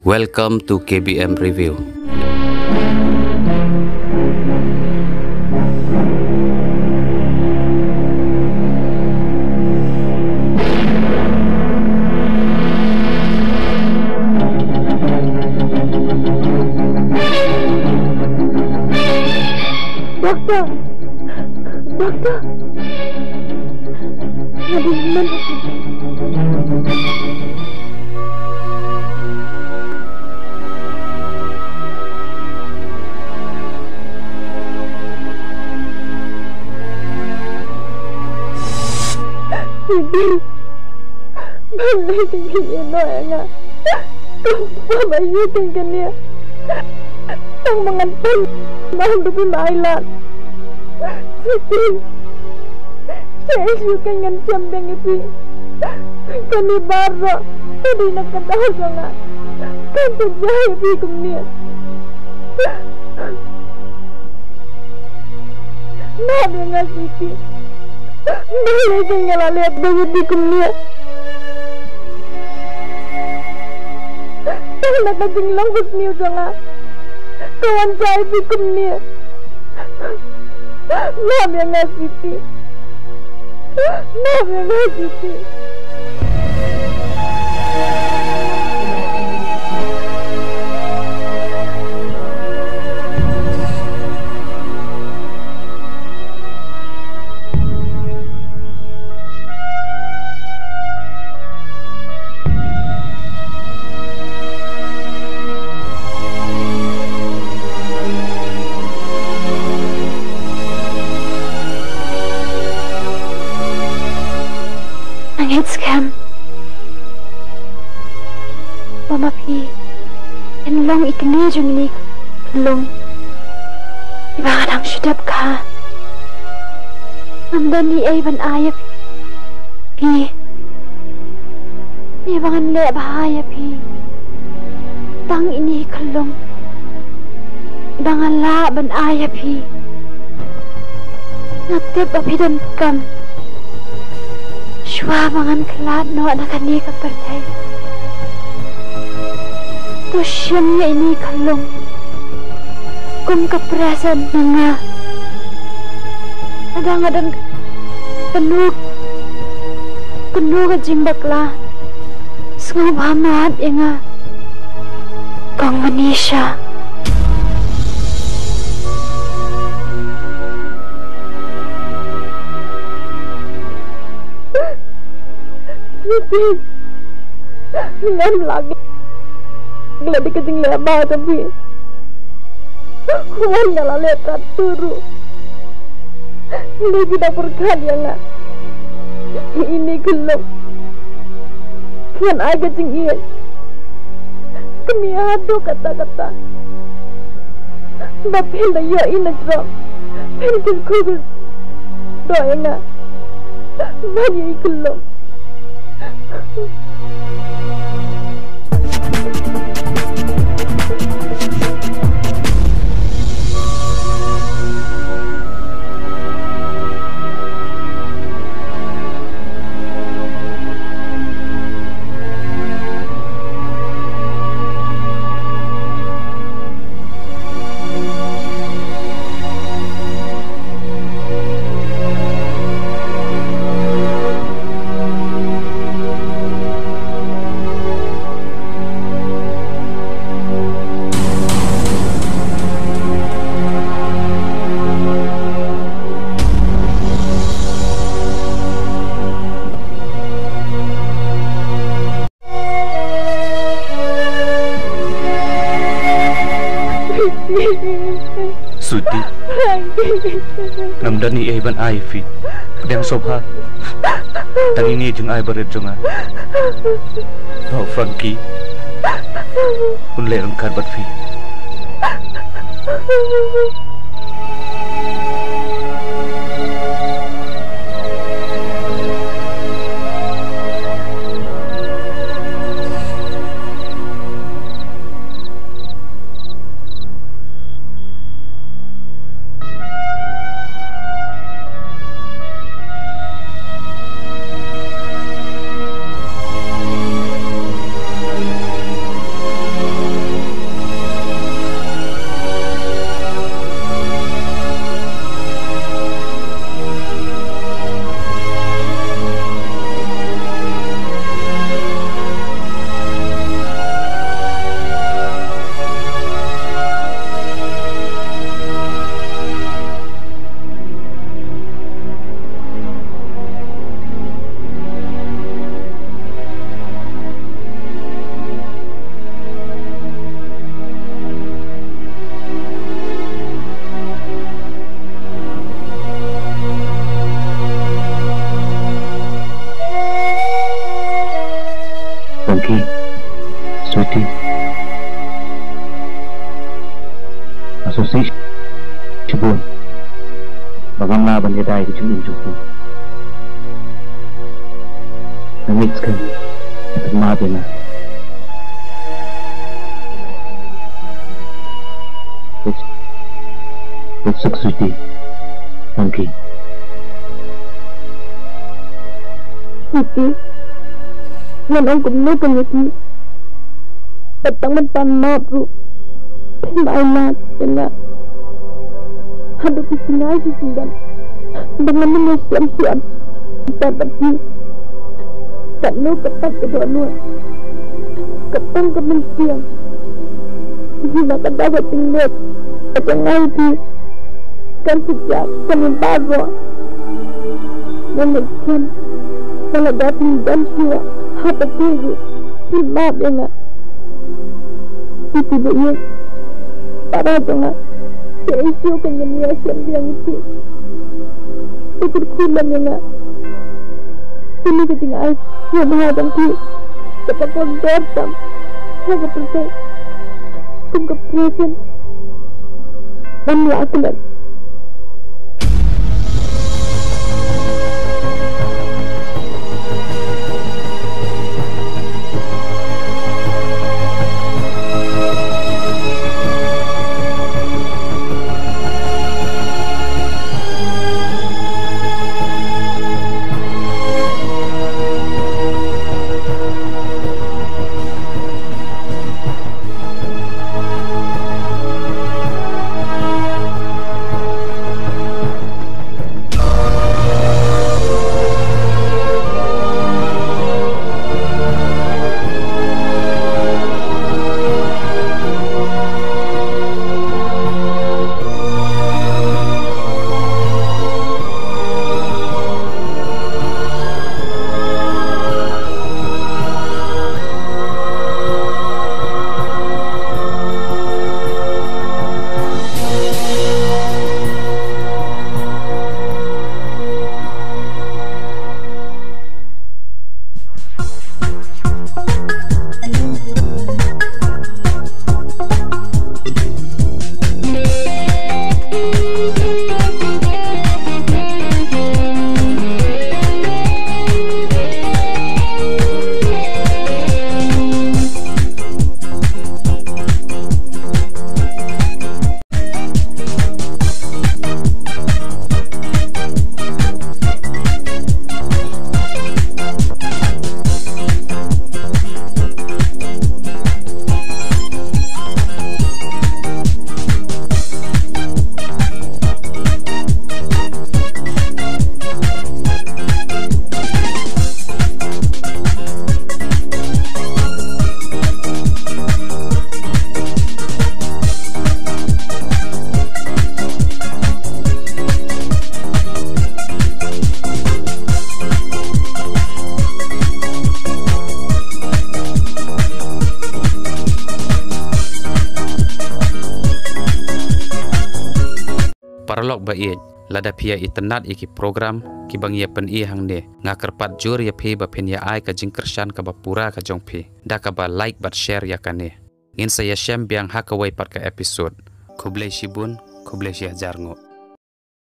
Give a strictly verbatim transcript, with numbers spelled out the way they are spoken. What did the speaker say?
Welcome to K B M Review. Doctor! Doctor! Nga dei hynmen. Balei te phi ïeh noh ïa nga? Kumba ba ïoh kein kane. Tang ba ngan pynmih ruh phim ai lad. Sweetie, shisha shuh kein ngan shem biang ïa phi. Kane baroh ka dei na ka daw jong nga. Kam pat jia ïa phi kumne. Map ïa nga Sweetie. Balei kein nga la leh beiñ ïa phi kumne. Tang na ka jinglong basniew jong nga ka wan jia ïa phi kumne. Map ïa nga Sweetie. Map ïa nga Sweetie. Nga ngeit skhem ba ma phi yn long i kmie jong ine i khyllung. Iba nga dang shu dep kha. Ngam don ei ei ban ai ïa phi. Phi. Iba ngan leh bha ïa phi. Tang ine i khyllung. Iba nga lah ban ai ïa phi. Nga tip ba phi donkam. Shuwa ba ngan khlad noh na kane ka pyrthei. To shim ïa ine i khyllung kum ka present na nga. Lada nga don kano kano ka jingbakla, sngewbha map ïa nga. Kong Manisha. Sweetie, ngam lah leh da ka jingleh bha ka phi. Wan nga la leh katto ruh. Hynrei phi da pyrkhat ïa nga. Ine i khyllung ngan ai ka jingïeit. Kmie haduh katta katta. Ba phin da ïohi na jrong. Phin kyrkhu kyrdoh ïa nga. Bad ïa i khyllung. Sweetie, ngam don ei ei ban ai ïa phi. Pdiang sngewbha. Tang ine i jingai barit jong nga. Ba u Frankie un leh ryngkat bad phi. Sngewsih shibun ba ngam lah ban ïada ïa ka jingim jong phi. Nga ngeit skhem phi map ïa nga. Bad, bad suk suiti. Thank you. Suiti. Ngan ong kumno ka ïa phi. Bad tang ban pan map ruh, phim ai lad ïa nga. Haduh phi sngew shisha ba nga ngam ïashem shuh pat bad phi. Katno ka pait ka dohnud, ka pang ka mynsiem. Hynrei ka daw ka jingleh ka jong nga ïa phi. Kan shu jia, kan ïa baroh. Nga ngeit skhem ba lada phim don shuh ha pyrthei ruh, phim map ïa nga. Phi, phi ba ïeit, para jong nga. Sa shisha ka ngan ïashem biang ïa phi. Phi kyrkhu lem ïa nga. Kane ka jingai sngewbha jong phi kaba kordor tam ha ka pyrthei kum ka present ban la klet. Paralok ba ïeit, lada phi ïa itynnad ïa ki program kiba ngi ïa pyni hangne, nga kyrpad jur ïa phi ba phin ïa ai ka jingkyrshan kaba pura ka jong phi da kaba like bad share ïa kane. Ngin sa ïashem biang ha kawei pat ka episode. Khublei shibun, khublei shihajar nguh.